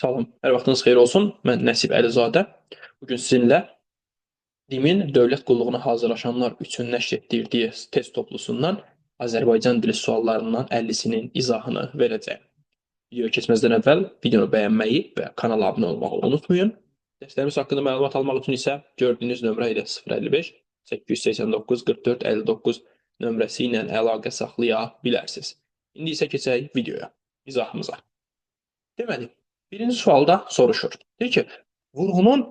Salam, hər vaxtınız xeyir olsun. Mən Nəsib Əlizadə. Bu gün sizinlə DİM-in dövlət qulluğuna hazırlaşanlar üçün nəşr etdirdiyi test toplusundan Azərbaycan dili suallarından 50-sinin izahını verəcəyəm. Videoya keçməzdən əvvəl videonu bəyənməyi və kanala abunə olmağı unutmayın. Dərslərimiz haqqında məlumat almaq üçün isə gördüyünüz nömrə ilə 055 889 44 59 nömrəsi ilə əlaqə saxlaya bilərsiniz. İndi isə keçək videoya, izahımıza. Deməli, birinci sualda soruşur. Deyir ki, vurğunun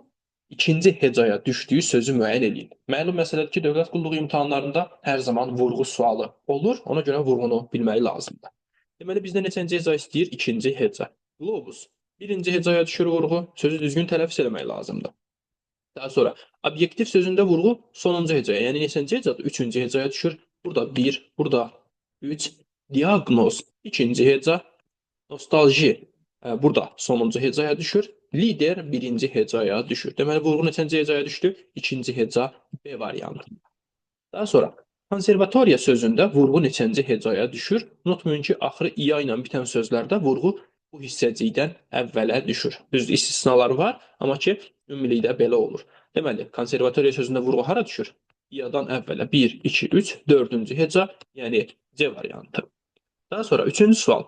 ikinci hecaya düşdüyü sözü müəyyən eləyin. Məlum məsələdir ki, dövlət qulluğu imtahanlarında hər zaman vurğu sualı olur. Ona görə vurğunu bilməyi lazımdır. Deməli, bizdə neçənci heca istəyir? İkinci heca. Globus. Birinci hecaya düşür vurğu. Sözü düzgün tələffüz eləmək lazımdır. Daha sonra obyektiv sözündə vurğu sonuncu hecaya, yəni neçənci hecadır? Üçüncü hecaya düşür. Burada 1, burada 3. Diaqnoz ikinci heca. Nostalji burada sonuncu hecaya düşür. Lider birinci hecaya düşür. Deməli, vurğu neçənci hecaya düşdü? İkinci heca, B variantı. Daha sonra konservatoriya sözündə vurğu neçənci hecaya düşür? Unutmayın ki, axırı iya ilə bitən sözlərdə vurğu bu hissəcikdən əvvələ düşür. Düzdür, istisnalar var, amma ki, ümumilikdə belə olur. Deməli, konservatoriya sözündə vurğu hara düşür? İyadan əvvələ 1, 2, 3, 4-cü heca, yəni C variantı. Daha sonra üçüncü sual.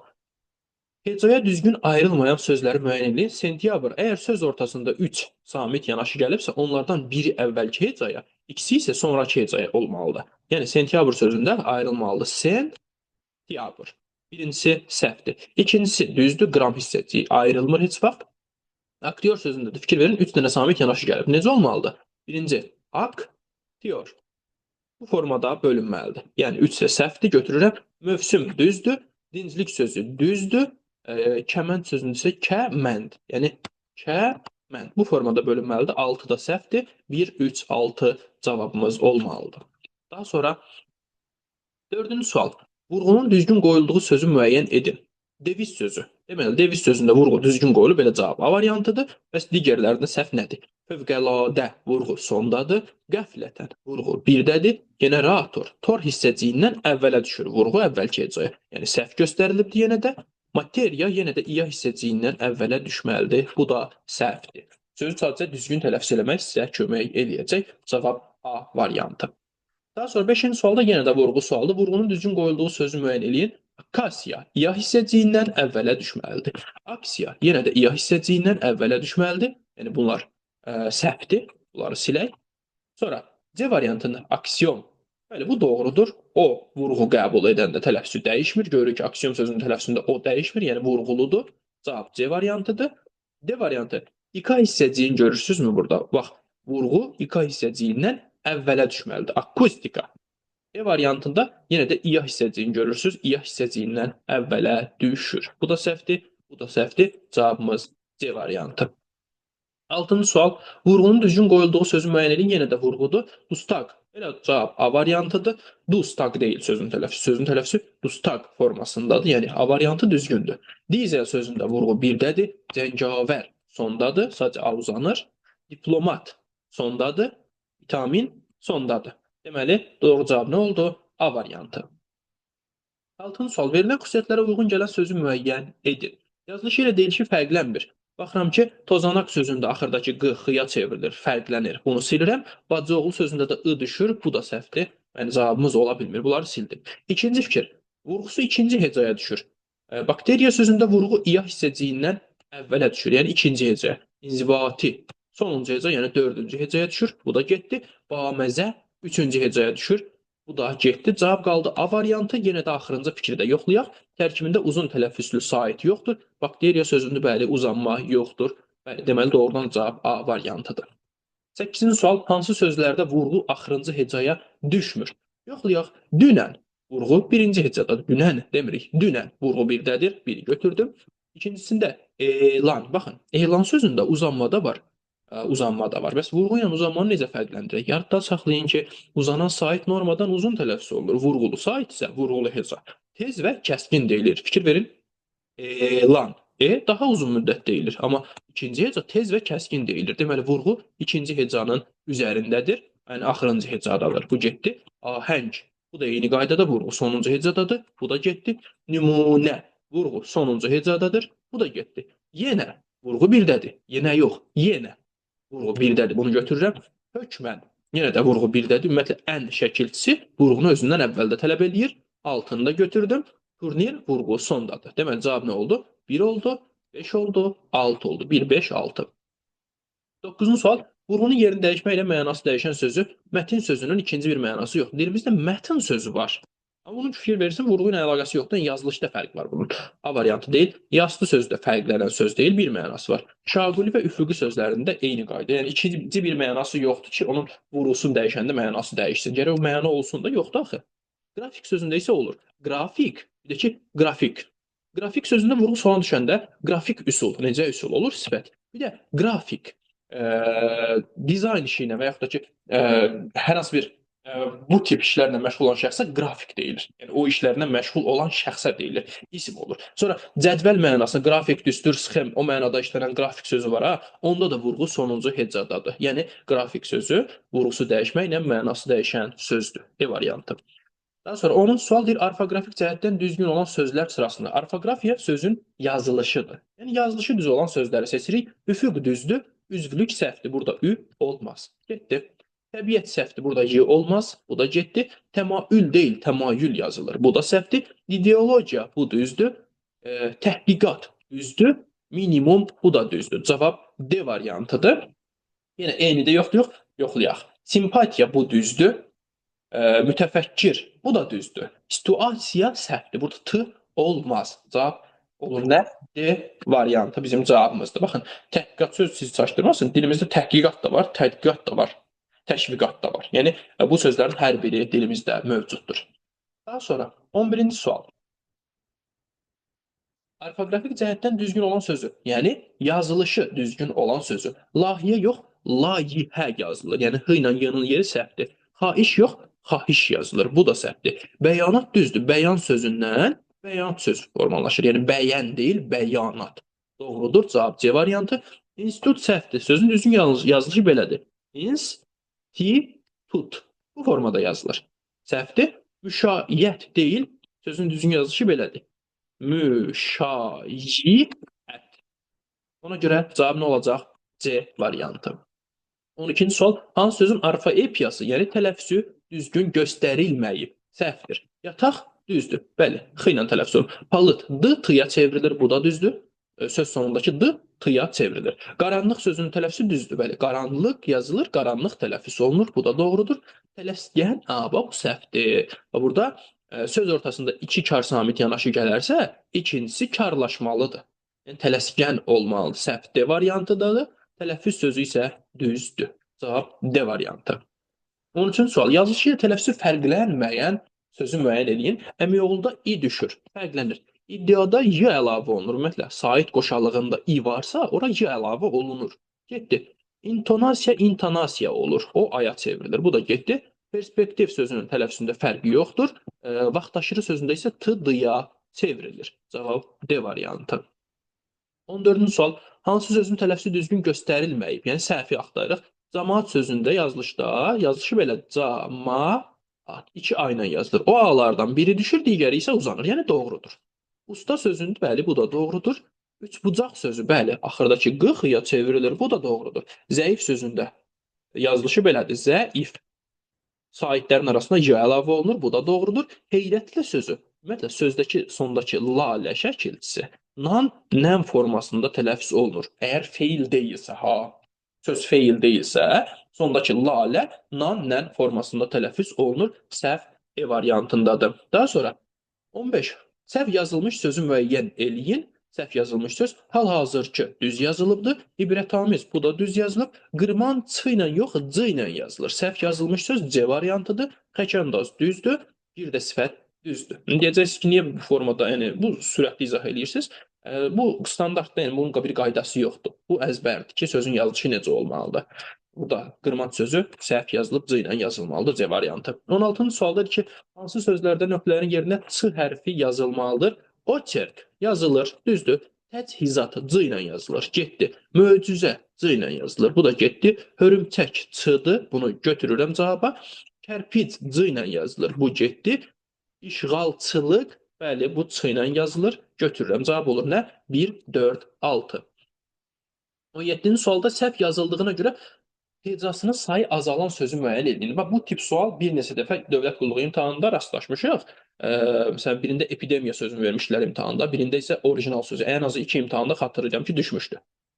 Hecaya düzgün ayrılmayan sözləri müəyyən eləyin. Sentyabr, əgər söz ortasında 3 samit yanaşı gəlibsə, onlardan biri əvvəlki hecaya, ikisi isə sonrakı hecaya olmalıdır. Yəni sentyabr sözündə ayrılmalıdır. Sentyabr. Birincisi səhvdir. İkincisi düzdür, qram hissəciyi ayrılmır heç vaxt. Aktyor sözündə də fikir verin, 3 dənə samit yanaşı gəlib. Necə olmalıdır? Birinci, aktyor. Bu formada bölünməlidir. Yəni 3 isə səhvdir, götürürəm. Mövsüm düzdür, dinclik sözü düzdür. Kəmənd sözündə isə kəmənd. Yəni kəmənd. Bu formada bölünməlidir. 6 da səhvdir. 1, 3, 6 cavabımız olmalıdır. Daha sonra dördüncü sual. Vurğunun düzgün qoyulduğu sözü müəyyən edin. Deviz sözü. Deməli, deviz sözündə vurğu düzgün qoyulub, belə cavab A variantıdır. Bəs digərlərində səhv nədir? Fövqəladə vurğu sondadır. Qəflətən vurğu birdədir. Generator tor hissəciyindən əvvələ düşür vurğu əvvəlki hecaya. Yəni səhv göstərilibdir yenə də. Materiya yenə də iya hissəciyindən əvvələ düşməlidir. Bu da səhvdir. Sözü sadəcə düzgün tələffüz eləmək sizə kömək eləyəcək. Cavab A variantı. Daha sonra 5-ci sualda yenə də vurğu sualıdır. Vurğunun düzgün qoyulduğu sözü müəyyən eləyin. Akasiya iya hissəciyindən əvvələ düşməlidir. Aksiya yenə də iya hissəciyindən əvvələ düşməlidir. Yəni bunlar səhvdir. Bunları silək. Sonra C variantında aksiyon. Bəli, bu doğrudur. O vurğu qəbul edəndə tələffüzü dəyişmir. Görürük ki, aksiyon sözünün tələffüzündə o dəyişmir, yəni vurğuludur. Cavab C variantıdır. D variantı. İK hissəciyini görürsünüzmü burada? Bax, vurğu İK hissəciyindən əvvələ düşməlidir. Akustika. E variantında yenə də İya hissəciyini görürsünüz. İya hissəciyindən əvvələ düşür. Bu da səhvdir. Bu da səhvdir. Cavabımız C variantı. Altıncı sual. Vurğunun düzgün qoyulduğu sözü müəyyən edin. Yenə də vurğudur. Dustaq. Belə cavab A variantıdır. Dustaq deyil sözün tələffüzü. Sözün tələffüzü dustaq formasındadır. Yəni A variantı düzgündür. Dizel sözündə vurğu birdədir. Cəngavər sondadır. Sadəcə A uzanır. Diplomat sondadır. Vitamin sondadır. Deməli, doğru cavab nə oldu? A variantı. Altıncı sual. Verilən xüsusiyyətlərə uyğun gələn sözü müəyyən edin. Yazılışı ilə deyilişi fərqlənmir. Baxıram ki, tozanaq sözündə axırdakı q x-ya çevrilir, fərqlənir. Bunu silirəm. Bacıoğlu sözündə də ı düşür. Bu da səhvdir. Yəni cavabımız ola bilmir. Bunları sildim. İkinci fikir. Vurğusu ikinci hecaya düşür. Bakteriya sözündə vurğu iya hissəciyindən əvvələ düşür. Yəni ikinci hecaya. İnzibati sonuncu heca, yəni dördüncü hecaya düşür. Bu da getdi. Baməzə üçüncü hecaya düşür. Bu da getdi. Cavab qaldı A variantı. Yenə də axırıncı fikri də yoxlayaq. Tərkibində uzun tələffüzlü sait yoxdur. Bakteriya sözündə bəli uzanma yoxdur. Bəli, deməli doğrudan cavab A variantıdır. 8-ci sual hansı sözlərdə vurğu axırıncı hecaya düşmür? Yoxlayaq. Dünən vurğu birinci hecadadır. Dünən demirik. Dünən vurğu birdədir. Biri götürdüm. İkincisində elan. Baxın, elan sözündə uzanma da var. Uzanma da var. Bəs vurğu ilə uzanmanı necə fərqləndirək? Yadda saxlayın ki, uzanan sait normadan uzun tələffüz olunur. Vurğulu sait isə vurğulu heca. Tez və kəskin deyilir. Fikir verin. Elan. E daha uzun müddət deyilir. Amma ikinci heca tez və kəskin deyilir. Deməli, vurğu ikinci hecanın üzərindədir. Yəni axırıncı hecadadır. Bu getdi. Ahəng. Bu da eyni qaydada vurğu sonuncu hecadadır. Bu da getdi. Nümunə. Vurğu sonuncu hecadadır. Bu da getdi. Yenə Vurğu birdədir. Yenə yox, yenə. Vurğu birdədir. Bunu götürürəm. Hökmən. Yenə də vurğu birdədir. Ümumiyyətlə, ən şəkilçisi vurğunu özündən əvvəldə tələb eləyir. Altını da götürdüm. Turnir vurğu sondadır. Deməli, cavab nə oldu? 1 oldu, 5 oldu, 6 oldu. 1, 5, 6. 9-cu sual. Vurğunun yerini dəyişməklə mənası dəyişən sözü mətin sözünün ikinci bir mənası yoxdur. Dilimizdə mətin sözü var. Amma bunun fikir verirsin, vurğu ilə əlaqəsi yoxdur. Yəni, yazılışda fərq var bunun. A variantı deyil. Yastı sözü də fərqlənən söz deyil, bir mənası var. Şaquli və üfüqi sözlərində eyni qayda. Yəni, ikinci bir mənası yoxdur ki, onun vurğusunu dəyişəndə mənası dəyişsin. Gərək o məna olsun da, yoxdur axı. Qrafik sözündə isə olur. Qrafik, bir də ki, qrafik. Qrafik sözündə vurğu sona düşəndə qrafik üsul, necə üsul olur? Sifət. Bir də qrafik, dizayn işi ilə və yaxud da ki, hər hansı bir bu tip işlərlə məşğul olan şəxsə qrafik deyilir. Yəni o işlərlə məşğul olan şəxsə deyilir. İsim olur. Sonra cədvəl mənasında qrafik, düstur, sxem o mənada işlənən qrafik sözü var ha. Onda da vurğu sonuncu hecadadır. Yəni qrafik sözü vurğusu dəyişməklə mənası dəyişən sözdür. E variantı. Daha sonra onun sual deyir, orfoqrafik cəhətdən düzgün olan sözlər sırasında. Orfoqrafiya sözün yazılışıdır. Yəni yazılışı düz olan sözləri seçirik. Üfüq düzdür, üzvlük səhvdir. Burada ü olmaz. Getdi. Təbiət səhvdir. Burada y olmaz. Bu da getdi. Təmaül deyil, təmayül yazılır. Bu da səhvdir. İdeologiya bu düzdür. Təhqiqat düzdür. Minimum bu da düzdür. Cavab D variantıdır. Yenə eyni də yoxdur, yox. Yoxlayaq. Simpatiya bu düzdür. Mütəfəkkir bu da düzdür. Situasiya səhvdir. Burada T olmaz. Cavab olur nə? D variantı bizim cavabımızdır. Baxın, təhqiqat söz sizi çaşdırmasın. Dilimizdə təhqiqat da var, tədqiqat da var, təşviqat da var. Yəni bu sözlərin hər biri dilimizdə mövcuddur. Daha sonra 11-ci sual. Orfoqrafik cəhətdən düzgün olan sözü, yəni yazılışı düzgün olan sözü. Lahiyə yox, layihə yazılır. Yəni h ilə y-nın yeri səhvdir. Xahiş yox, xahiş yazılır. Bu da səhvdir. Bəyanat düzdür. Bəyan sözündən bəyanat sözü formalaşır. Yəni bəyən deyil, bəyanat. Doğrudur. Cavab C variantı. İnstitut səhvdir. Sözün düzgün yazılışı belədir. İnstitut. Bu formada yazılır. Səhvdir. Müşayiət deyil. Sözün düzgün yazılışı belədir. Müşayiət. Ona görə cavab nə olacaq? C variantı. 12-ci sual. Hansı sözün orfoepiyası, yəni tələffüzü düzgün göstərilməyib? Səhvdir. Yataq düzdür. Bəli, x ilə tələffüz olunur. Palıd D T-ya çevrilir. Bu da düzdür. Söz sonundakı D T-ya çevrilir. Qaranlıq sözünün tələffüzü düzdür. Bəli, qaranlıq yazılır, qaranlıq tələffüz olunur. Bu da doğrudur. Tələsgən, bax, bu səhvdir. Burada söz ortasında iki kar samit yanaşı gələrsə, ikincisi karlaşmalıdır. Yəni tələsgən olmalıdır. Səhv D variantıdadır. Tələffüz sözü isə düzdür. Cavab D variantı. 13-cü sual. Yazılışı ilə tələffüzü fərqlənməyən sözü müəyyən eləyin. Əmioğluda i düşür. Fərqlənir. İddiada y əlavə olunur. Ümumiyyətlə, sait qoşalığında i varsa, ora y əlavə olunur. Getdi. İntonasiya, intonasiya olur. O aya çevrilir. Bu da getdi. Perspektiv sözünün tələffüzündə fərqi yoxdur. Vaxtaşırı sözündə isə t, d-ya çevrilir. Cavab D variantı. 14-cü sual. Hansı sözün tələffüzü düzgün göstərilməyib? Yəni səhvi axtarırıq. Camaat sözündə yazılışda, yazılışı belə camaat iki A ilə yazılır. O A-lardan biri düşür, digəri isə uzanır. Yəni doğrudur. Usta sözündə bəli, bu da doğrudur. Üçbucaq sözü, bəli, axırdakı q x-ya çevrilir. Bu da doğrudur. Zəif sözündə yazılışı belədir. Zəif. Saitlərin arasında y əlavə olunur. Bu da doğrudur. Heyrətli sözü. Ümumiyyətlə, sözdəki sondakı lalə şəkilçisi nan, nən formasında tələffüz olunur. Əgər feil deyilsə, ha, söz feil deyilsə, sondakı lalə nan, nən formasında tələffüz olunur. Səhv E variantındadır. Daha sonra 15. Səhv yazılmış sözü müəyyən eləyin. Səhv yazılmış söz hal-hazırki düz yazılıbdır. İbrətamiz bu da düz yazılıb. Qırman ç ilə yox, c ilə yazılır. Səhv yazılmış söz C variantıdır. Xəkəndaz düzdür. Bir də sifət düzdür. İndi deyəcəksiniz ki, niyə bu formada, yəni bu sürətli izah eləyirsiniz? Bu standartda, yəni bunun bir qaydası yoxdur. Bu əzbərdir ki, sözün yazılışı necə olmalıdır. Burada qırmac sözü səhv yazılıb, C ilə yazılmalıdır, C variantı. 16-cı sualdadır ki, hansı sözlərdə nöqtələrin yerinə Ç hərfi yazılmalıdır? Oçerk yazılır, düzdür. Təchizat C ilə yazılır, getdi. Möcüzə C ilə yazılır, bu da getdi. Hörümçək Ç-dır, bunu götürürəm cavaba. Kərpic C ilə yazılır, bu getdi. İşğalçılıq, bəli, bu Ç ilə yazılır. Götürürəm, cavab olur nə? 1, 4, 6. 17-ci sualda səhv yazıldığına görə hecasının sayı azalan sözü müəyyən edin. Bax, bu tip sual bir neçə dəfə dövlət qulluğu imtahanında rastlaşmışıq. Məsələn, birində epidemiya sözünü vermişdilər imtahanda, birində isə orijinal sözü. Ən azı 2 imtahanda xatırlayıram ki, düşmüşdü.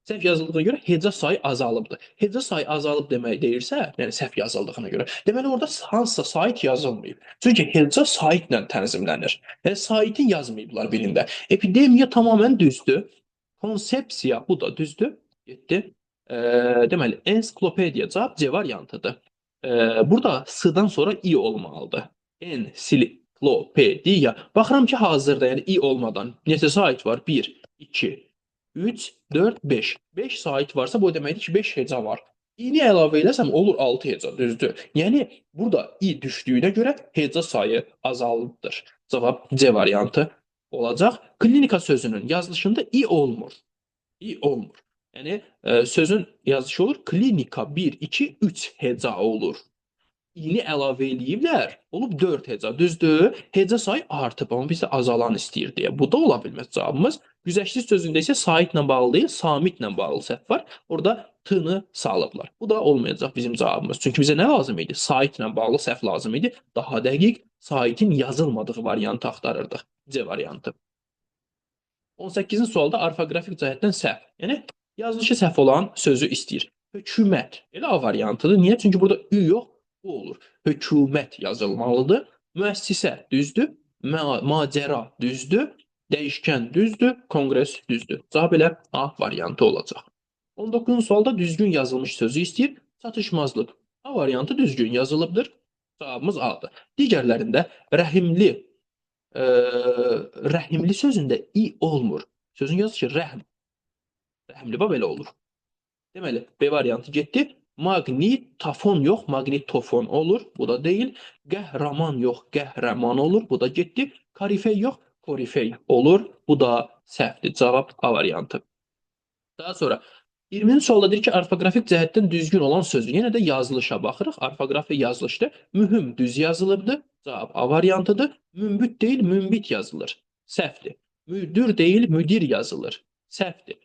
Səhv yazıldığına görə heca sayı azalıbdır. Heca sayı azalıb demək deyirsə, yəni səhv yazıldığına görə, deməli orada hansısa sait yazılmayıb. Çünki heca saitlə tənzimlənir. Yəni saitin yazmayıblar birində. Epidemiya tamamilə düzdür. Konsepsiya, bu da düzdür. Getdi. Deməli, ensiklopediya cavab C variantıdır. Burada S-dan sonra I olmalıdır. Ensiklopediya. Baxıram ki, hazırda, yəni I olmadan neçə sait var? 1, 2, 3, 4, 5. 5 sait varsa bu deməkdir ki, 5 heca var. İ-ni əlavə eləsəm olur 6 heca, düzdür. Yəni burada I düşdüyünə görə heca sayı azalıbdır. Cavab C variantı olacaq. Klinika sözünün yazılışında I olmur. I olmur. Yəni sözün yazılışı olur. Klinika 1, 2, 3 heca olur. İni əlavə eləyiblər. Olub 4 heca. Düzdür? Heca sayı artıb, amma bizdə azalan istəyir deyə. Bu da ola bilməz cavabımız. Güzəştli sözündə isə saitlə bağlı deyil, samitlə bağlı səhv var. Orada T-nı salıblar. Bu da olmayacaq bizim cavabımız. Çünki bizə nə lazım idi? Saitlə bağlı səhv lazım idi. Daha dəqiq saitin yazılmadığı variantı axtarırdıq. C variantı. 18-ci sualda orfoqrafik cəhətdən səhv. Yəni yazılışı səhv olan sözü istəyir. Hökumət. Elə A variantıdır. Niyə? Çünki burada Ü yox, U olur. Hökumət yazılmalıdır. Müəssisə düzdür. Macəra düzdür. Dəyişkən düzdür. Konqres düzdür. Cavab elə A variantı olacaq. 19-cu sualda düzgün yazılmış sözü istəyir. Çatışmazlıq. A variantı düzgün yazılıbdır. Cavabımız A-dır. Digərlərində rəhimli rəhimli sözündə i olmur. Sözün yazılışı rəhm. Rəhimli bax belə olur. Deməli, B variantı getdi. Maqnitofon yox, maqnitofon olur. Bu da deyil. Qəhrəman yox, qəhrəman olur. Bu da getdi. Korifey yox, korifey olur. Bu da səhvdir. Cavab A variantı. Daha sonra 20-ci sualda deyir ki, orfoqrafik cəhətdən düzgün olan sözü. Yenə də yazılışa baxırıq. Orfoqrafiya yazılışdır. Mühüm düz yazılıbdır. Cavab A variantıdır. Münbit deyil, münbit yazılır. Səhvdir. Müdür deyil, müdir yazılır. Səhvdir.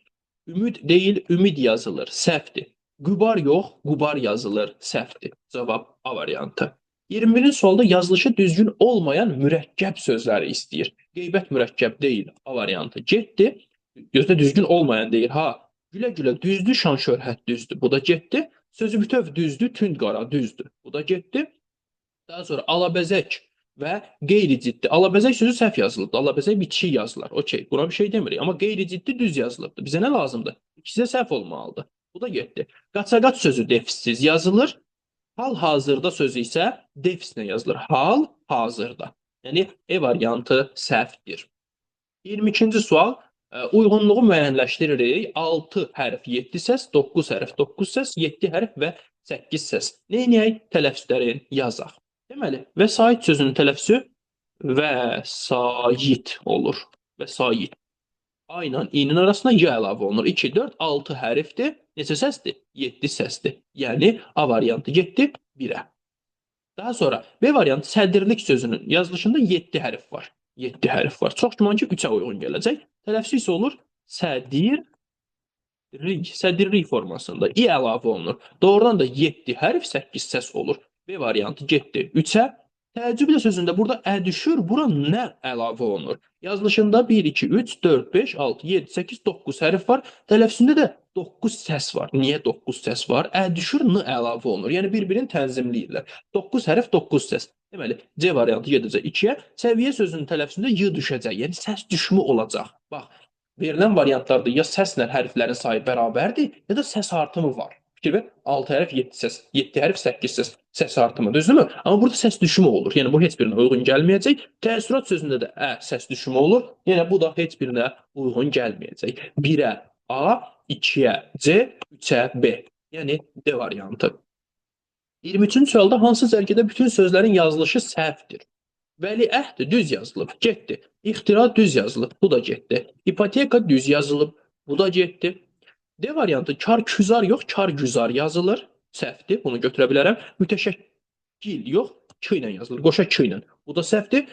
Ümid deyil, ümid yazılır. Səhvdir. Qübar yox, qubar yazılır. Səhvdir. Cavab A variantı. 21-ci sualda yazılışı düzgün olmayan mürəkkəb sözləri istəyir. Qeybət mürəkkəb deyil. A variantı getdi. Gözdə düzgün olmayan deyil. Ha, gülə-gülə düzdür, şan şöhrət düzdür. Bu da getdi. Sözü bütöv düzdür, tünd qara düzdür. Bu da getdi. Daha sonra alabəzək və qeyri-ciddi. Alabəzək sözü səhv yazılıbdır. Alabəzək bitişik yazılır. Okey, buna bir şey demirik. Amma qeyri-ciddi düz yazılıbdır. Bizə nə lazımdır? İkisi də səhv olmalıdır. Bu da getdi. Qaçaqaç sözü defissiz yazılır. Hal-hazırda sözü isə defislə yazılır. Hal-hazırda. Yəni E variantı səhvdir. 22-ci sual. Uyğunluğu müəyyənləşdiririk. 6 hərf 7 səs, 9 hərf 9 səs, 7 hərf və 8 səs. Neyniyək? Tələffüzlərini yazaq. Deməli, vəsait sözünün tələffüzü vəsait olur. Vəsait. A ilə İ-nin arasına Y əlavə olunur. 2, 4, 6 hərfdir. Neçə səsdir? 7 səsdir. Yəni A variantı getdi 1-ə. Daha sonra B variantı sədirlik sözünün yazılışında 7 hərf var. 7 hərf var. Çox güman ki 3-ə uyğun gələcək. Tələffüzü isə olur sədirlik, sədirlik formasında İ əlavə olunur. Doğrudan da 7 hərf 8 səs olur. B variantı getdi 3-ə. Təəccüblə sözündə burada ə düşür, bura nə əlavə olunur? Yazılışında 1, 2, 3, 4, 5, 6, 7, 8, 9 hərf var. Tələffüzündə də 9 səs var. Niyə 9 səs var? Ə düşür, n əlavə olunur. Yəni bir-birini tənzimləyirlər. 9 hərf, 9 səs. Deməli, C variantı gedəcək 2-yə. Səviyyə sözünün tələffüzündə y düşəcək. Yəni səs düşümü olacaq. Bax, verilən variantlarda ya səslə hərflərin sayı bərabərdir, ya da səs artımı var. Fikir ver, 6 hərf 7 səs, 7 hərf 8 səs, səs artımı, düzdürmü? Amma burada səs düşümü olur. Yəni bu heç birinə uyğun gəlməyəcək. Təəssürat sözündə də ə səs düşümü olur. Yəni bu da heç birinə uyğun gəlməyəcək. 1-ə A, 2-yə C, 3-ə B. Yəni D variantı. 23-cü sualda hansı cərgədə bütün sözlərin yazılışı səhvdir? Vəliəhd düz yazılıb, getdi. İxtira düz yazılıb, bu da getdi. İpoteka düz yazılıb, bu da getdi. D variantı kar-küzar yox, kar-güzar yazılır. Səhvdir, bunu götürə bilərəm. Mütəşəkkil yox, k ilə yazılır, qoşa k ilə. Bu da səhvdir.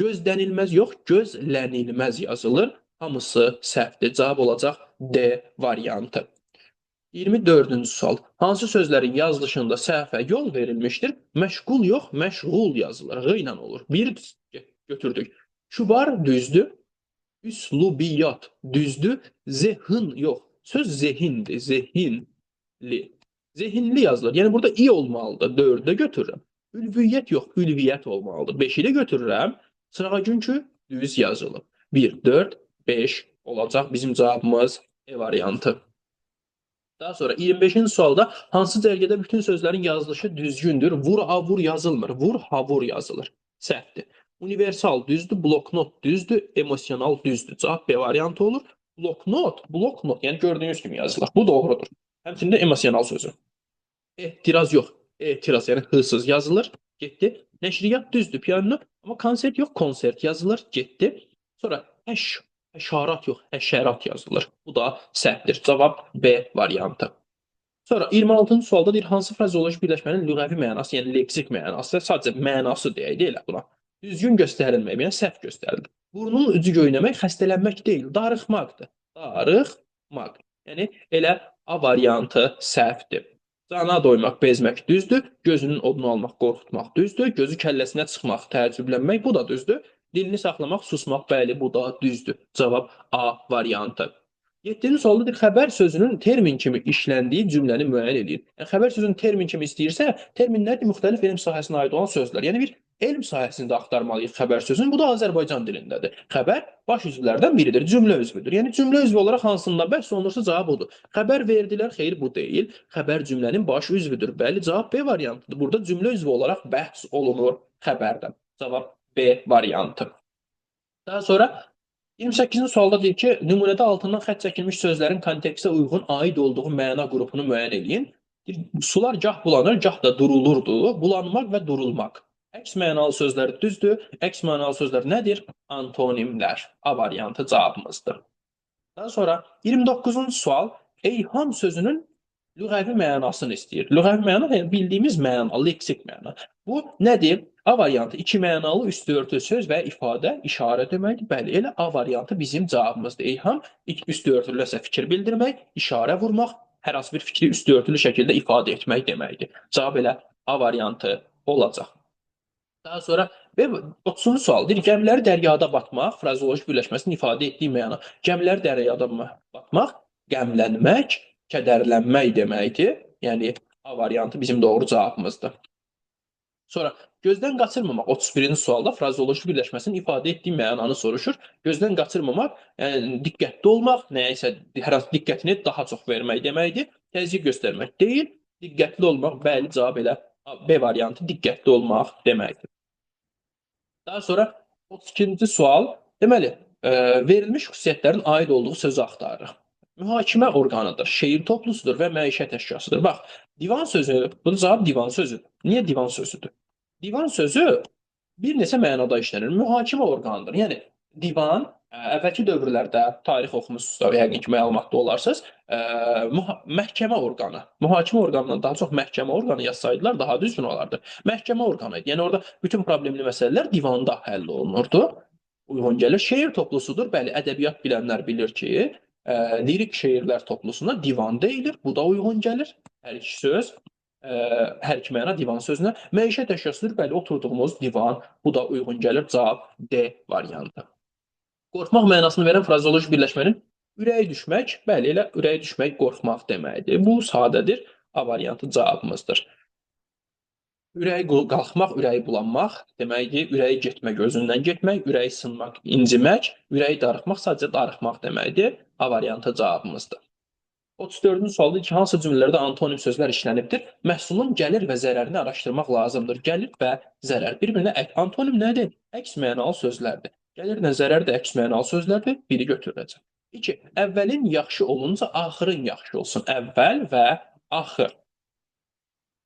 Gözlənilməz yox, gözlənilməz yazılır. Hamısı səhvdir. Cavab olacaq D variantı. 24-cü sual. Hansı sözlərin yazılışında səhvə yol verilmişdir? Məşğul yox, məşğul yazılır. Ğ ilə olur. 1 götürdük. Kübar düzdür. Üslubiyyat düzdür. Zehin yox. Söz zehindir. Zehinli. Zehinli yazılır. Yəni burada i olmalıdır. 4-də götürürəm. Ülviyyət yox, ülviyyət olmalıdır. 5-i də götürürəm. Sırağa günkü düz yazılıb. 1, 4, 5 olacaq bizim cavabımız E variantı. Daha sonra 25-ci sualda hansı cərgədə bütün sözlərin yazılışı düzgündür? Vur, a, vur yazılmır. Vur, ha, vur yazılır. Səhvdir. Universal düzdür, bloknot düzdür, emosional düzdür. Cavab B variantı olur. Bloknot, bloknot, yəni gördüyünüz kimi yazılır. Bu doğrudur. Həmçinin də emosional sözü. Ehtiraz yox. Etiraz, yəni hırsız yazılır. Getdi. Nəşriyyat düzdür, piano, amma konsert yox, konsert yazılır. Getdi. Sonra həşərat yox, həşərat yazılır. Bu da səhvdir. Cavab B variantı. Sonra 26-cı sualda deyir, hansı frazeoloji birləşmənin lüğəvi mənası, yəni leksik mənası, sadəcə mənası deyək elə buna. Düzgün göstərilməyib, yəni səhv göstərilir. Burnun ucu göynəmək xəstələnmək deyil, darıxmaqdır. Darıxmaq. Yəni elə A variantı səhvdir. Cana doymaq, bezmək düzdür. Gözünün odunu almaq, qorxutmaq düzdür. Gözü kəlləsinə çıxmaq, təəccüblənmək, bu da düzdür. Dilini saxlamaq, susmaq, bəli, bu da düzdür. Cavab A variantı. 7-ci sualda deyir, xəbər sözünün termin kimi işləndiyi cümləni müəyyən edin. Yəni, xəbər sözünün termin kimi istəyirsə, terminlər də müxtəlif elm sahəsinə aid olan sözlər. Yəni bir elm sahəsində axtarmalıyıq xəbər sözünü. Bu da Azərbaycan dilindədir. Xəbər baş üzvlərdən biridir, cümlə üzvüdür. Yəni cümlə üzvü olaraq hansından bəhs olunursa cavab odur. Xəbər verdilər, xeyr bu deyil. Xəbər cümlənin baş üzvüdür. Bəli, cavab B variantıdır. Burada cümlə üzvü olaraq bəhs olunur xəbərdən. Cavab B variantı. Daha sonra 28-ci sualda deyir ki, nümunədə altından xətt çəkilmiş sözlərin kontekstə uyğun aid olduğu məna qrupunu müəyyən eləyin. Deyir, sular gah bulanır, gah da durulurdu. Bulanmaq və durulmaq. Əks mənalı sözlər düzdür. Əks mənalı sözlər nədir? Antonimlər. A variantı cavabımızdır. Daha sonra 29-cu sual eyham sözünün lüğəvi mənasını istəyir. Lüğəvi məna, yəni bildiyimiz məna, leksik məna. Bu nədir? A variantı iki mənalı üstü örtülü söz və ifadə, işarə deməkdir. Bəli, elə A variantı bizim cavabımızdır. Eyham üstü örtülüsə fikir bildirmək, işarə vurmaq, hər hansı bir fikri üstü örtülü şəkildə ifadə etmək deməkdir. Cavab elə A variantı olacaq. Daha sonra 30-cu sual deyir, gəmiləri dəryada batmaq, frazeoloji birləşməsinin ifadə etdiyi məna. Gəmiləri dəryada batmaq, qəmlənmək, kədərlənmək deməkdir. Yəni A variantı bizim doğru cavabımızdır. Sonra gözdən qaçırmamaq 31-ci sualda frazeoloji birləşməsinin ifadə etdiyi mənanı soruşur. Gözdən qaçırmamaq, yəni diqqətli olmaq, nəyisə hər hansı diqqətini daha çox vermək deməkdir. Təzyiq göstərmək deyil, diqqətli olmaq, bəli, cavab elə B variantı diqqətli olmaq deməkdir. Daha sonra 32-ci sual, deməli, verilmiş xüsusiyyətlərin aid olduğu sözü axtarırıq. Mühakimə orqanıdır, şeir toplusudur və məişət əşyasıdır. Bax, divan sözü, bunun cavab divan sözüdür. Niyə divan sözüdür? Divan sözü bir neçə mənada işlənir. Mühakimə orqanıdır. Yəni divan əvvəlki dövrlərdə tarix oxumusunuzsa, yəqin ki, məlumatda olarsınız, məhkəmə orqanı. Mühakimə orqanından daha çox məhkəmə orqanı yazsaydılar daha düzgün olardı. Məhkəmə orqanı idi. Yəni orada bütün problemli məsələlər divanda həll olunurdu. Uyğun gəlir. Şeir toplusudur. Bəli, ədəbiyyat bilənlər bilir ki, lirik şeirlər toplusuna divan deyilir. Bu da uyğun gəlir. Hər iki söz, hər iki məna divan sözünə. Məişət əşyasıdır. Bəli, oturduğumuz divan. Bu da uyğun gəlir. Cavab D variantı. Qorxmaq mənasını verən frazeoloji birləşmənin ürəyi düşmək, bəli, elə ürəyi düşmək qorxmaq deməkdir. Bu sadədir. A variantı cavabımızdır. Ürəyi qalxmaq, ürəyi bulanmaq deməkdir. Ürəyi getmək, özündən getmək, ürəyi sınmaq, incimək, ürəyi darıxmaq sadəcə darıxmaq deməkdir. A variantı cavabımızdır. 34-cü sualda ki, hansı cümlələrdə antonim sözlər işlənibdir? Məhsulun gəlir və zərərini araşdırmaq lazımdır. Gəlir və zərər bir-birinə antonim nədir? Əks mənalı sözlərdir. Gəlirlə zərər də əks mənalı sözlərdir. Biri götürüləcək. 2. Əvvəlin yaxşı olunca axırın yaxşı olsun. Əvvəl və axır.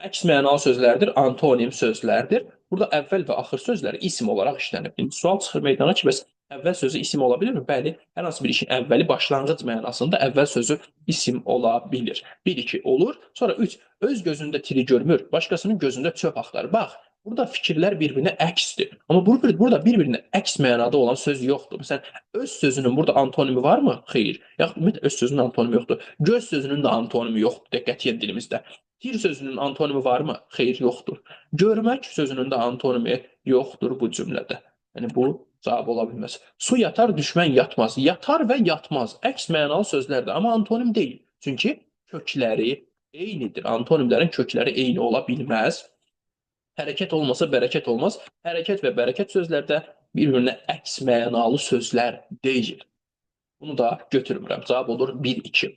Əks mənalı sözlərdir, antonim sözlərdir. Burada əvvəl və axır sözləri isim olaraq işlənib. İndi sual çıxır meydana ki, bəs əvvəl sözü isim ola bilirmi? Bəli, hər hansı bir işin əvvəli başlanğıc mənasında əvvəl sözü isim ola bilir. 1, 2 olur. Sonra 3, öz gözündə tiri görmür, başqasının gözündə çöp axtarır. Bax, Burada fikirlər bir-birinə əksdir. Amma burada bir-birinə əks mənada olan söz yoxdur. Məsələn, öz sözünün burada antonimi varmı? Xeyr. Yaxud ümumiyyətlə öz sözünün antonimi yoxdur. Göz sözünün də antonimi yoxdur qətiyyən dilimizdə. Tir sözünün antonimi varmı? Xeyr, yoxdur. Görmək sözünün də antonimi yoxdur bu cümlədə. Yəni bu cavab ola bilməz. Su yatar, düşmən yatmaz. Yatar və yatmaz. Əks mənalı sözlərdir, amma antonim deyil. Çünki kökləri eynidir. Antonimlərin kökləri eyni ola bilməz. Hərəkət olmasa bərəkət olmaz. Hərəkət və bərəkət sözlərdə bir-birinə əks mənalı sözlər deyil. Bunu da götürmürəm. Cavab olur 1-2.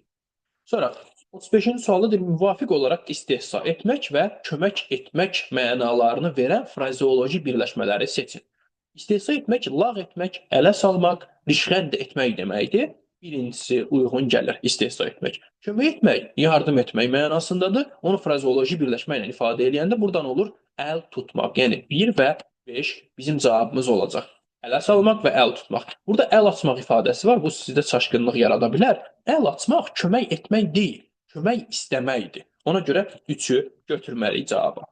Sonra 35-ci sualdadır. Müvafiq olaraq istehza etmək və kömək etmək mənalarını verən frazeoloji birləşmələri seçin. İstehza etmək, lağ etmək, ələ salmaq, rişxənd etmək deməkdir. Birincisi uyğun gəlir istehza etmək. Kömək etmək, yardım etmək mənasındadır. Onu frazeoloji birləşmə ilə ifadə eləyəndə buradan olur əl tutmaq. Yəni 1 və 5 bizim cavabımız olacaq. Ələ salmaq və əl tutmaq. Burada əl açmaq ifadəsi var. Bu sizdə çaşqınlıq yarada bilər. Əl açmaq kömək etmək deyil, kömək istəməkdir. Ona görə 3-ü götürməliyik cavaba.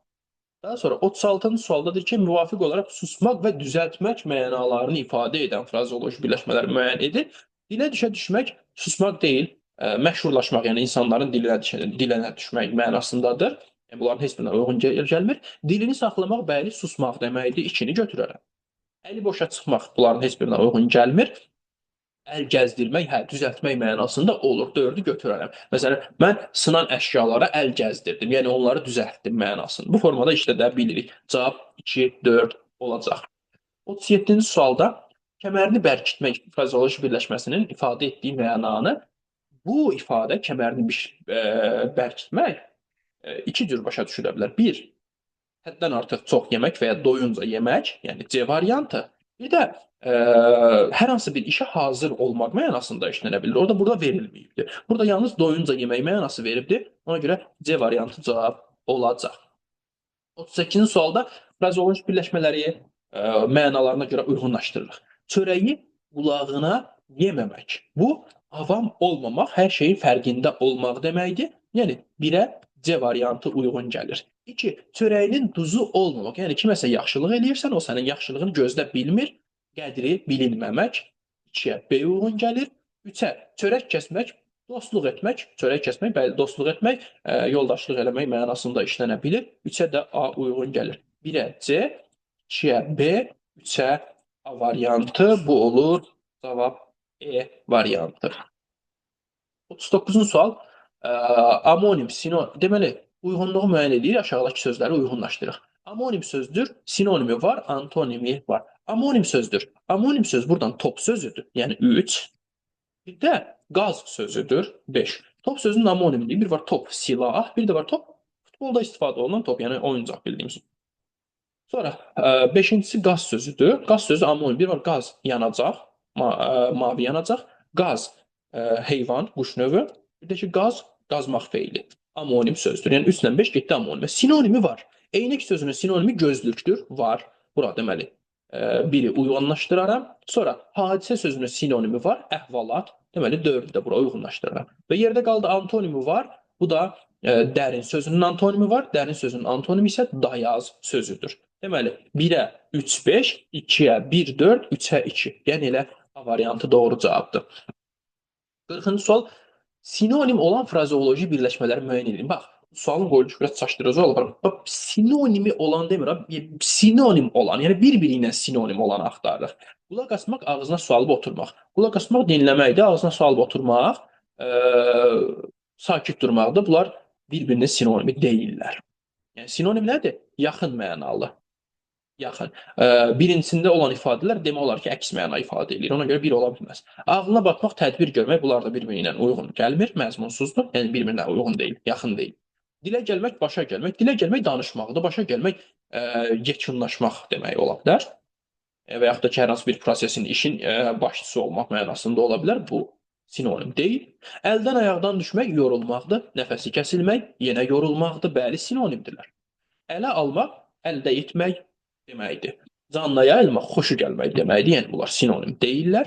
Daha sonra 36-cı sualdadır ki, müvafiq olaraq susmaq və düzəltmək mənalarını ifadə edən frazeoloji birləşmələr müəyyən edir. Dilə düşə düşmək susmaq deyil, məşhurlaşmaq, yəni insanların dilinə düşmək mənasındadır. Yəni bunların heç birinə uyğun gəlmir. Dilini saxlamaq, bəli, susmaq deməkdir. 2-ni götürərəm. Əli boşa çıxmaq bunların heç birinə uyğun gəlmir. Əl gəzdirmək, hə, düzəltmək mənasında olur. 4-ü götürərəm. Məsələn, mən sınan əşyalara əl gəzdirdim, yəni onları düzəltdim mənasında. Bu formada işlədə bilirik. Cavab 2, 4 olacaq. 37-ci sualda kəmərini bərkitmək frazeoloji birləşməsinin ifadə etdiyi mənanı, bu ifadə kəmərini bərkitmək iki cür başa düşülə bilər. Bir, həddən artıq çox yemək və ya doyunca yemək, yəni C variantı. Bir də hər hansı bir işə hazır olmaq mənasında işlənə bilir. Orada burada verilməyibdir. Burada yalnız doyunca yemək mənası veribdir. Ona görə C variantı cavab olacaq. 38-ci sualda frazeoloji birləşmələri mənalarına görə uyğunlaşdırırıq. Çörəyi qulağına yeməmək. Bu, avam olmamaq, hər şeyin fərqində olmaq deməkdir. Yəni 1-ə C variantı uyğun gəlir. 2. Çörəyinin duzu olmamaq. Yəni kiməsə yaxşılıq eləyirsən, o sənin yaxşılığını gözlə bilmir, qədri bilinməmək. 2-yə B uyğun gəlir. 3-ə çörək kəsmək, dostluq etmək. Çörək kəsmək, bəli, dostluq etmək, yoldaşlıq eləmək mənasında işlənə bilir. 3-ə də A uyğun gəlir. 1-ə C, 2-yə B, 3-ə A variantı. Bu olur cavab E variantı. 39-cu sual. Amonim, sinonim, deməli, uyğunluğu müəyyən edir, aşağıdakı sözləri uyğunlaşdırırıq. Amonim sözdür, sinonimi var, antonimi var. Amonim sözdür. Amonim söz buradan top sözüdür, yəni 3. Bir də qaz sözüdür, 5. Top sözünün amonimliyi, bir var top silah, bir də var top futbolda istifadə olunan top, yəni oyuncaq bildiyimiz. Sonra 5-incisi qaz sözüdür. Qaz sözü amonim, bir var qaz yanacaq, mavi yanacaq, qaz heyvan, quş növü. Bir də ki, qaz, qazmaq feili. Amonim sözdür. Yəni 3 ilə 5 getdi amonimə. Sinonimi var. Eynək sözünün sinonimi gözlükdür. Var. Bura deməli, biri uyğunlaşdıraram. Sonra hadisə sözünün sinonimi var. Əhvalat. Deməli, 4-ü də bura uyğunlaşdıraram. Və yerdə qaldı antonimi var. Bu da dərin sözünün antonimi var. Dərin sözünün antonimi isə dayaz sözüdür. Deməli, 1-ə 3, 5, 2-yə 1, 4, 3-ə 2. Yəni elə A variantı doğru cavabdır. 40-cı sual. Sinonim olan frazeoloji birləşmələri müəyyən edin. Bax, sualın qoyuluşu biraz çaşdırıcı olur. Bax, sinonimi olan demir, sinonim olan, yəni bir-biri ilə sinonim olanı axtarırıq. Qulaq asmaq, ağzına su alıb oturmaq. Qulaq asmaq dinləməkdir, ağzına su alıb oturmaq, sakit durmaqdır. Bunlar bir-birinin sinonimi deyillər. Yəni sinonim nədir? Yaxın mənalı. Yaxın. Birincisində olan ifadələr demək olar ki, əks məna ifadə edir. Ona görə bir ola bilməz. Ağlına batmaq, tədbir görmək, bunlar da bir-biri ilə uyğun gəlmir, məzmunsuzdur. Yəni bir-birinə uyğun deyil, yaxın deyil. Dilə gəlmək, başa gəlmək. Dilə gəlmək danışmaqdır, başa gəlmək yekunlaşmaq demək ola bilər. Və yaxud da ki, hər hansı bir prosesin, işin başçısı olmaq mənasında ola bilər. Bu sinonim deyil. Əldən ayaqdan düşmək yorulmaqdır. Nəfəsi kəsilmək yenə yorulmaqdır. Bəli, sinonimdirlər. Ələ almaq, əldə etmək deməkdir. Canla yayılmaq, xoşu gəlmək deməkdir. Yəni bunlar sinonim deyillər.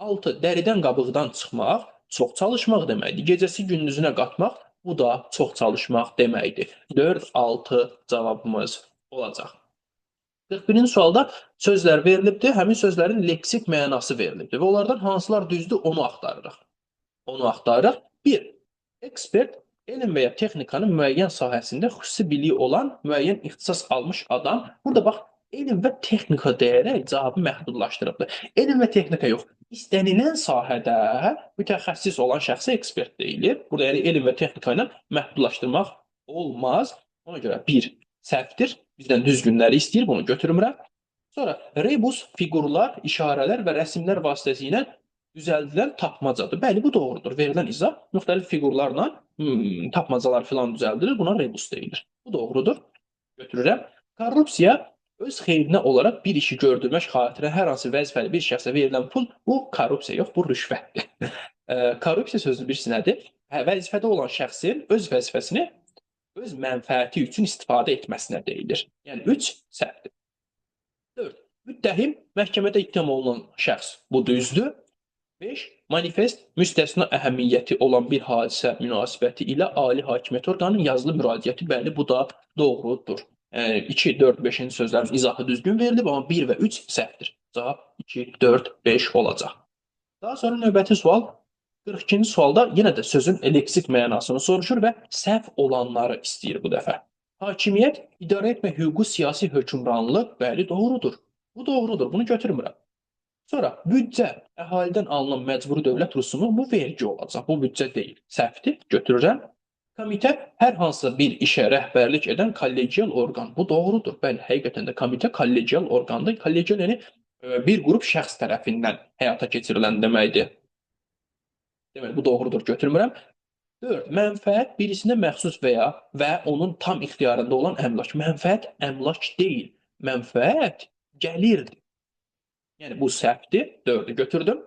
6. Dəridən qabıqdan çıxmaq, çox çalışmaq deməkdir. Gecəsi gündüzünə qatmaq, bu da çox çalışmaq deməkdir. 4, 6 cavabımız olacaq. 41-ci sualda sözlər verilibdir. Həmin sözlərin leksik mənası verilibdir və onlardan hansılar düzdür onu axtarırıq. Onu axtarırıq. 1. Ekspert elm və ya texnikanın müəyyən sahəsində xüsusi biliyi olan, müəyyən ixtisas almış adam. Burada bax, elm və texnika deyərək cavabı məhdudlaşdırıbdır. Elm və texnika yox, istənilən sahədə mütəxəssis olan şəxsə ekspert deyilir. Burada yəni elm və texnika ilə məhdudlaşdırmaq olmaz. Ona görə 1 səhvdir. Bizdən düzgünləri istəyir, bunu götürmürəm. Sonra rebus fiqurlar, işarələr və rəsimlər vasitəsilə düzəldilən tapmacadır. Bəli, bu doğrudur. Verilən izah müxtəlif fiqurlarla tapmacalar filan düzəldilir. Buna rebus deyilir. Bu doğrudur. Götürürəm. Korrupsiya öz xeyrinə olaraq bir işi gördürmək xatirə hər hansı vəzifəli bir şəxsə verilən pul, bu korrupsiya yox, bu rüşvətdir. Korrupsiya sözünün birisi nədir? Vəzifədə olan şəxsin öz vəzifəsini öz mənfəəti üçün istifadə etməsinə deyilir. Yəni 3 səhvdir. 4. Müttəhim məhkəmədə ittiham olunan şəxs. Bu düzdür. 5. Manifest müstəsna əhəmiyyəti olan bir hadisə münasibəti ilə ali hakimiyyət orqanının yazılı müraciəti. Bəli, bu da doğrudur. Yəni 2, 4, 5-ci sözlərin izahı düzgün verilib, amma 1 və 3 səhvdir. Cavab 2, 4, 5 olacaq. Daha sonra növbəti sual 42-ci sualda yenə də sözün leksik mənasını soruşur və səhv olanları istəyir bu dəfə. Hakimiyyət, idarə etmə hüququ, siyasi hökmranlıq, bəli, doğrudur. Bu doğrudur, bunu götürmürəm. Sonra büdcə, əhalidən alınan məcburi dövlət rüsumu, bu vergi olacaq. Bu büdcə deyil, səhvdir, götürürəm. Komitə hər hansısa bir işə rəhbərlik edən kollegial orqan. Bu doğrudur. Bəli, həqiqətən də komitə kollegial orqandır. Kollegial yəni bir qrup şəxs tərəfindən həyata keçirilən deməkdir. Deməli, bu doğrudur, götürmürəm. 4. Mənfəət birisinə məxsus və ya və onun tam ixtiyarında olan əmlak. Mənfəət əmlak deyil. Mənfəət gəlirdir. Yəni bu səhvdir. 4-ü götürdüm.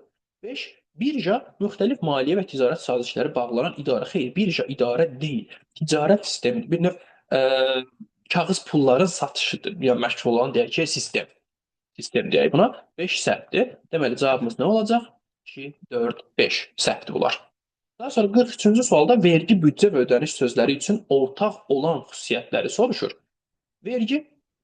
5. Birja müxtəlif maliyyə və ticarət sazişləri bağlanan idarə. Xeyr, birja idarə deyil. Ticarət sistemidir. Bir növ kağız pulların satışıdır. Yəni məşğul olan deyək ki, sistem. Sistem deyək buna. 5 səhvdir. Deməli cavabımız nə olacaq? 2, 4, 5 səhvdir bunlar. Daha sonra 43-cü sualda vergi, büdcə və ödəniş sözləri üçün ortaq olan xüsusiyyətləri soruşur. Vergi,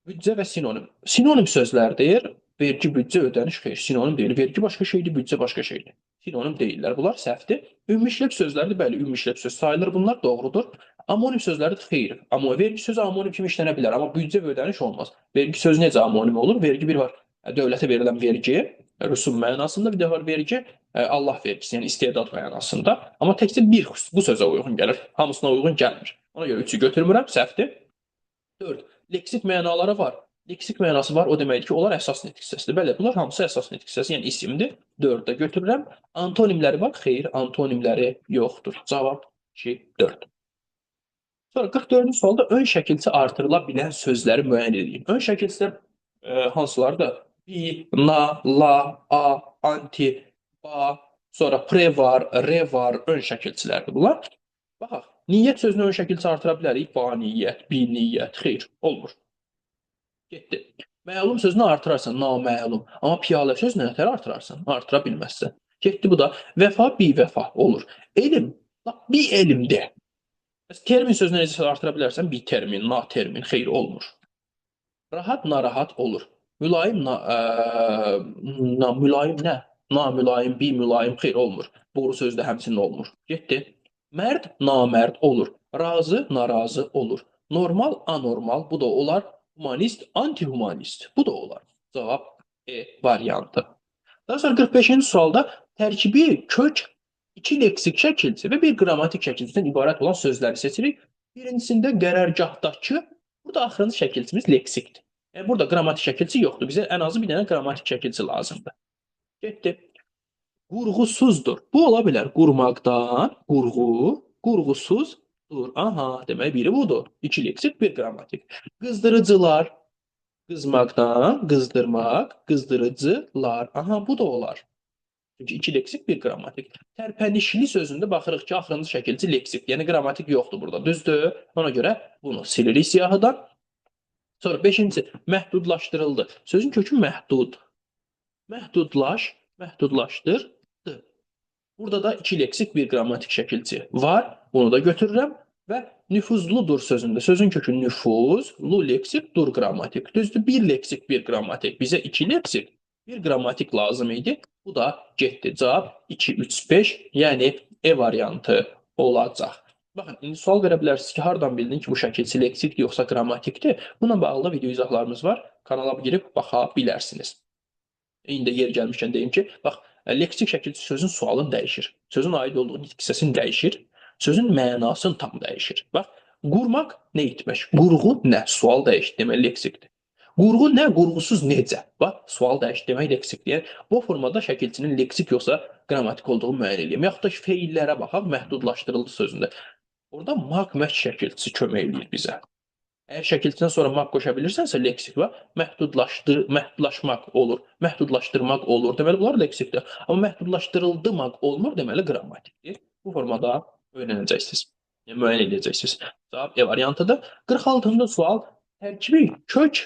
büdcə və sinonim. Sinonim sözlərdir. Vergi, büdcə, ödəniş, xeyr, sinonim deyil. Vergi başqa şeydir, büdcə başqa şeydir. Sinonim deyillər. Bunlar səhvdir. Ümumi işlək sözlərdir. Bəli, ümumi işlək söz sayılır bunlar. Doğrudur. Amonim sözlərdir. Xeyr. Amma vergi sözü amonim kimi işlənə bilər. Amma büdcə və ödəniş olmaz. Vergi sözü necə amonim olur? Vergi bir var. Dövlətə verilən vergi, rüsum mənasında, bir də var vergi, Allah vergisi, yəni istedad mənasında. Amma təkcə bir bu sözə uyğun gəlir. Hamısına uyğun gəlmir. Ona görə 3-ü götürmürəm, səhvdir. 4. Leksik mənaları var. Leksik mənası var, o deməkdir ki, onlar əsas nitq hissəsidir. Bəli, bunlar hamısı əsas nitq hissəsi, yəni isimdir. 4-də götürürəm. Antonimləri var? Xeyr, antonimləri yoxdur. Cavab 2, 4. Sonra 44-cü sualda ön şəkilçi artırıla bilən sözləri müəyyən edin. Ön şəkilçilər hansılardır? Bi, na, la, a, anti, ba, sonra pre var, re var, ön şəkilçilərdir bunlar. Baxaq, niyyət sözünü ön şəkilçi artıra bilərik. Ba niyyət, bi niyyət, xeyr, olmur. Getdi. Məlum sözünü artırarsan, naməlum. Amma piyalə sözünü nətər artırarsan? Artıra bilməzsən. Getdi bu da. Vəfa, bivəfa olur. Elm, lap bi elmdir. Termin sözünü necə artıra bilərsən? Bi termin, na termin, xeyr, olmur. Rahat, narahat olur. Mülayim, na, mülayim nə? Namülayim, bi mülayim, xeyr, olmur. Boru sözü də həmçinin olmur. Getdi. Mərd, namərd olur. Razı, narazı olur. Normal, anormal, bu da olar. Humanist, antihumanist, bu da olar. Cavab E variantı. Daha sonra 45-ci sualda tərkibi kök iki leksik şəkilçi və bir qrammatik şəkilçidən ibarət olan sözləri seçirik. Birincisində qərargahdakı, burada axırıncı şəkilçimiz leksikdir. Yəni burada qrammatik şəkilçi yoxdur. Bizə ən azı bir dənə qrammatik şəkilçi lazımdır. Getdi. Qurğusuzdur. Bu ola bilər. Qurmaqdan, qurğu, qurğusuzdur. Aha, demək biri budur. İki leksik, bir qrammatik. Qızdırıcılar, qızmaqdan, qızdırmaq, qızdırıcılar. Aha, bu da olar. Çünki iki leksik, bir qrammatik. Tərpənişli sözündə baxırıq ki, axırıncı şəkilçi leksik. Yəni qrammatik yoxdur burada. Düzdür? Ona görə bunu silirik siyahıdan. Sonra 5-ci, məhdudlaşdırıldı. Sözün kökü məhdud. Məhdudlaş, məhdudlaşdırdı. Burada da iki leksik, bir qrammatik şəkilçi var. Bunu da götürürəm. Və nüfuzludur sözündə sözün kökü nüfuz, lu leksik, dur qrammatik. Düzdür, bir leksik, bir qrammatik. Bizə iki leksik, bir qrammatik lazım idi. Bu da getdi. Cavab 2, 3, 5, yəni E variantı olacaq. Baxın, indi sual verə bilərsiniz ki, hardan bildin ki, bu şəkilçi leksikdir yoxsa qrammatikdir? Buna bağlı video izahlarımız var. Kanala girib baxa bilərsiniz. İndi yer gəlmişkən deyim ki, bax, leksik şəkilçi sözün sualını dəyişir. Sözün aid olduğu nitq hissəsini dəyişir. Sözün mənasını tam dəyişir. Bax, qurmaq nə etmək? Qurğu nə? Sual dəyişdi, demək leksikdir. Qurğu nə? Qurğusuz necə? Bax, sual dəyişdi, demək leksikdir. Yəni, bu formada şəkilçinin leksik yoxsa qrammatik olduğu müəyyən eləyir. Yaxud da feillərə baxaq, məhdudlaşdırıldı sözündə. Orada maq, mək şəkilçisi kömək eləyir bizə. Əgər şəkilçidən sonra maq qoşa bilirsənsə, leksik var. Məhdudlaşmaq olur, məhdudlaşdırmaq olur. Deməli, bunlar leksikdir. Amma məhdudlaşdırıldımaq olmur, deməli, qrammatikdir. Bu formada öyrənəcəksiniz. Yəni, müəyyən edəcəksiniz. Cavab E variantıdır. 46-cı sual tərkibi kök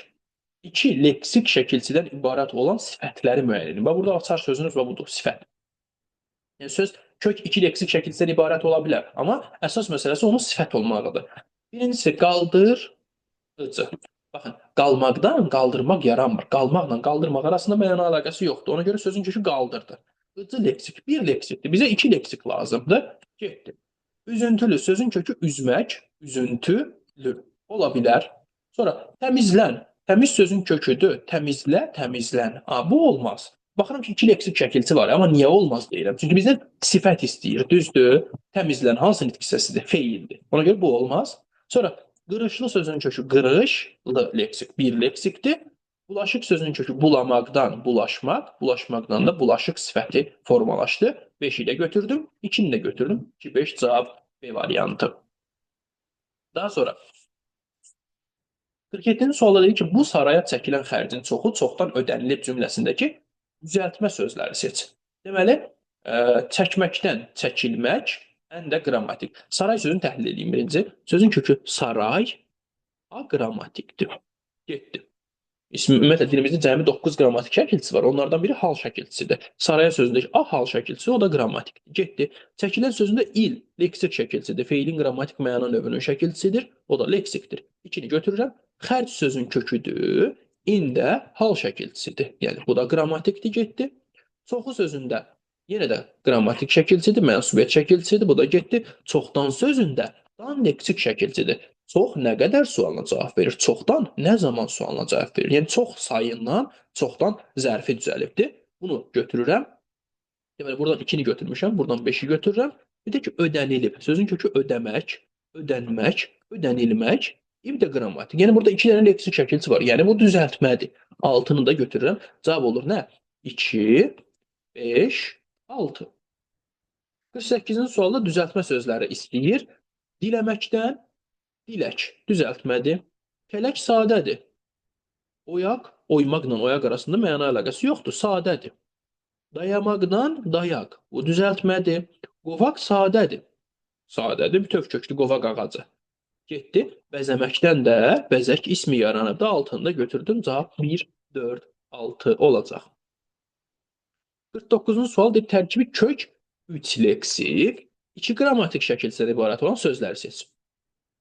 iki leksik şəkilçidən ibarət olan sifətləri müəyyən edin. Bax, burada açar sözünüz və budur, sifət. Yəni, söz kök iki leksik şəkilçidən ibarət ola bilər. Amma əsas məsələsi onun sifət olmağıdır. Birincisi, qaldır, ıcı. Baxın, qalmaqdan qaldırmaq yaranmır. Qalmaqla qaldırmaq arasında məna əlaqəsi yoxdur. Ona görə sözün kökü qaldırdı. Icı leksik, bir leksikdir. Bizə iki leksik lazımdır. Getdi. Üzüntülü sözün kökü üzmək, üzüntülü ola bilər. Sonra təmizlən. Təmiz sözün köküdür. Təmizlə, təmizlən. A, bu olmaz. Baxıram ki, iki leksik şəkilçi var, amma niyə olmaz deyirəm. Çünki bizdən sifət istəyir, düzdür? Təmizlən hansı nitq hissəsidir? Feildir. Ona görə bu olmaz. Sonra qırışlı sözün kökü qırışlı leksik, bir leksikdir. Bulaşıq sözünün kökü bulamaqdan bulaşmaq, bulaşmaqdan da bulaşıq sifəti formalaşdı. 5-i də götürdüm, 2-ni də götürdüm. 2, 5 cavab B variantı. Daha sonra 47-ci sualda deyir ki, bu saraya çəkilən xərcin çoxu çoxdan ödənilib cümləsindəki düzəltmə sözləri seç. Deməli, çəkməkdən çəkilmək, ən də qrammatik. Saray sözünü təhlil edeyim birinci. Sözün kökü saray, a qrammatikdir. Getdi. Ümumiyyətlə, dilimizdə cəmi 9 qrammatik şəkilçisi var. Onlardan biri hal şəkilçisidir. Saraya sözündəki a hal şəkilçisi, o da qrammatikdir. Getdi. Çəkilən sözündə il leksik şəkilçisidir. Feilin qrammatik məna növünün şəkilçisidir. O da leksikdir. 2-ni götürürəm. Xərc sözün köküdür. İn də hal şəkilçisidir. Yəni, bu da qrammatikdir, getdi. Çoxu sözündə yenə də qrammatik şəkilçidir, mənsubiyyət şəkilçisidir. Bu da getdi. Çoxdan sözündə dan leksik şəkilçidir. Çox nə qədər sualına cavab verir? Çoxdan nə zaman sualına cavab verir? Yəni, çox sayından çoxdan zərfi düzəlibdir. Bunu götürürəm. Deməli, buradan 2-ni götürmüşəm, buradan 5-i götürürəm. Bir də ki, ödənilib. Sözün kökü ödəmək, ödənmək, ödənilmək. İb də qrammatik. Yəni, burada 2 dənə leksik şəkilçi var. Yəni, bu düzəltmədir. 6-nı da götürürəm. Cavab olur nə? 2, 5, 6. 48-ci sualda düzəltmə sözləri istəyir. Diləməkdən dilək düzəltmədir. Kələk sadədir. Oyaq, oymaqla oyaq arasında məna əlaqəsi yoxdur, sadədir. Dayamaqdan dayaq, bu düzəltmədir. Qovaq sadədir. Sadədir, bütöv köklü qovaq ağacı. Getdi. Bəzəməkdən də bəzək ismi yaranıb da altında götürdüm. Cavab 1, 4, 6 olacaq. 49-cu sual deyir, tərkibi kök 3 leksik, 2 qrammatik şəkilçidən ibarət olan sözləri seç.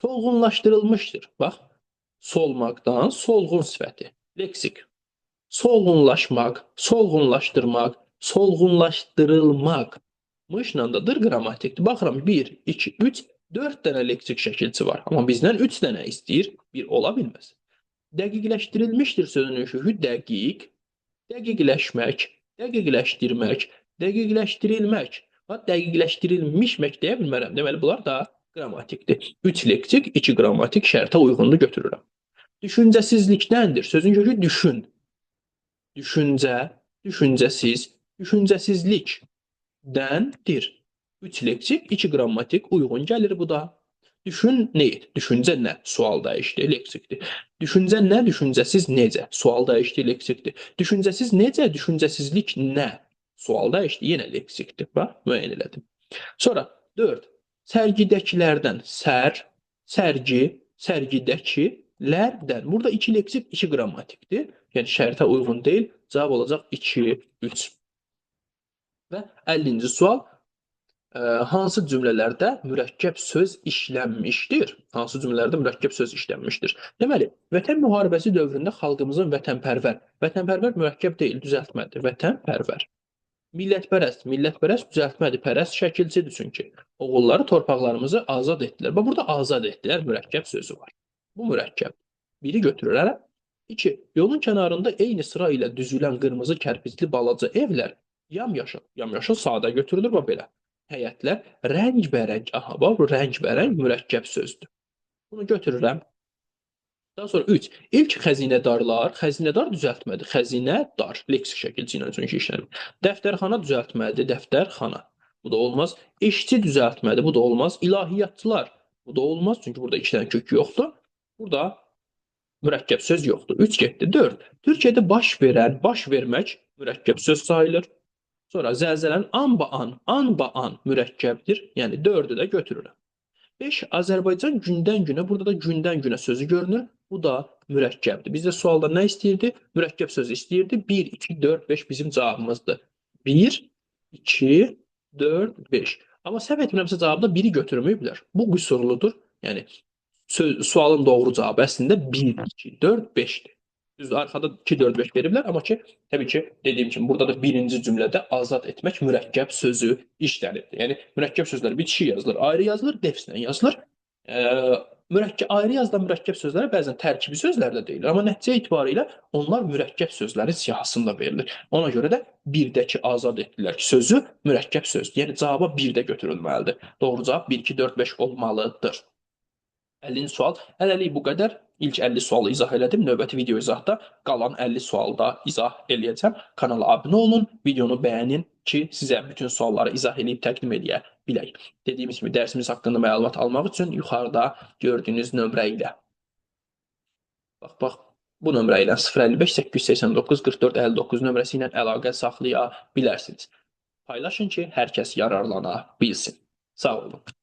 Solğunlaşdırılmışdır. Bax, solmaqdan solğun sifəti. Leksik. Solğunlaşmaq, solğunlaşdırmaq, solğunlaşdırılmaq. Mışla da dır qrammatikdir. Baxıram 1, 2, 3, 4 dənə leksik şəkilçi var. Amma bizdən 3 dənə istəyir. Bir ola bilməz. Dəqiqləşdirilmişdir sözünün kökü dəqiq, dəqiqləşmək, dəqiqləşdirmək, dəqiqləşdirilmək. Bax, dəqiqləşdirilmişmək deyə bilmərəm. Deməli, bunlar da qrammatikdir. 3 leksik, 2 qrammatik şərtə uyğunluğu götürürəm. Düşüncəsizlikdəndir. Sözün kökü düşün. Düşüncə, düşüncəsiz, düşüncəsizlikdəndir. 3 leksik, 2 qrammatik uyğun gəlir bu da. Düşün nə? Düşüncə nə? Sual dəyişdi, leksikdir. Düşüncə nə? Düşüncəsiz necə? Sual dəyişdi, leksikdir. Düşüncəsiz necə? Düşüncəsizlik nə? Sual dəyişdi, yenə leksikdir. Bax, müəyyən elədim. Sonra 4. Sərgidəkilərdən sər, sərgi, sərgidəkilərdən. Burada 2 leksik, 2 qrammatikdir. Yəni şərtə uyğun deyil. Cavab olacaq 2, 3. Və 50-ci sual. Hansı cümlələrdə mürəkkəb söz işlənmişdir? Hansı cümlələrdə mürəkkəb söz işlənmişdir? Deməli, Vətən müharibəsi dövründə xalqımızın vətənpərvər, vətənpərvər mürəkkəb deyil, düzəltmədir. Vətənpərvər. Millətpərəst, millətpərəst düzəltmədir, pərəst şəkilçidir çünki. Oğulları torpaqlarımızı azad etdilər. Bax, burada azad etdilər mürəkkəb sözü var. Bu mürəkkəb. Biri götürürəm. 2. Yolun kənarında eyni sıra ilə düzülən qırmızı kərpicli balaca evlər yamyaşıl. Yamyaşıl sadə götürülür bax belə. Həyətlər rəngbərəng. Aha, bax bu rəngbərəng mürəkkəb sözdür. Bunu götürürəm. Daha sonra 3. İlk xəzinədarlar, xəzinədar düzəltmədir. Xəzinədar leksik şəkilçi ilə çünki işlənir. Dəftərxana düzəltmədir, dəftərxana. Bu da olmaz. İşçi düzəltmədir, bu da olmaz. İlahiyyatçılar, bu da olmaz. Çünki burada iki dənə kök yoxdur. Burada mürəkkəb söz yoxdur. 3 getdi. 4. Türkiyədə baş verən, baş vermək mürəkkəb söz sayılır. Sonra zəlzələnin anbaan, anbaan mürəkkəbdir. Yəni 4-ü də götürürəm. 5. Azərbaycan gündən günə, burada da gündən günə sözü görünür. Bu da mürəkkəbdir. Bizdə sualda nə istəyirdi? Mürəkkəb sözü istəyirdi. 1, 2, 4, 5 bizim cavabımızdır. 1, 2, 4, 5. Amma səhv etmirəmsə cavabda 1-i götürməyiblər. Bu qüsurludur. Yəni sualın doğru cavabı əslində 1, 2, 4, 5-dir. Düzdür, arxada 2, 4, 5 veriblər, amma ki, təbii ki, dediyim kimi, burada da birinci cümlədə azad etmək mürəkkəb sözü işlənibdir. Yəni, mürəkkəb sözlər bitişik yazılır, ayrı yazılır, defslə yazılır. Ayrı yazılan mürəkkəb sözlərə bəzən tərkibi sözlər də deyilir, amma nəticə etibarilə onlar mürəkkəb sözlərin siyahısında verilir. Ona görə də birdəki azad etdilər ki, sözü mürəkkəb sözdür. Yəni, cavaba bir də götürülməlidir. Doğru cavab 1, 2, 4, 5 olmalıdır. 50-ci sual. Hələlik bu qədər. İlk 50 sualı izah elədim. Növbəti video izahda qalan 50 sualı da izah eləyəcəm. Kanala abunə olun, videonu bəyənin ki, sizə bütün sualları izah eləyib təqdim eləyə bilək. Dediyimiz kimi dərsimiz haqqında məlumat almaq üçün yuxarıda gördüyünüz nömrə ilə. Bax, bax, bu nömrə ilə 055 889 44 59 nömrəsi ilə əlaqə saxlaya bilərsiniz. Paylaşın ki, hər kəs yararlana bilsin. Sağ olun.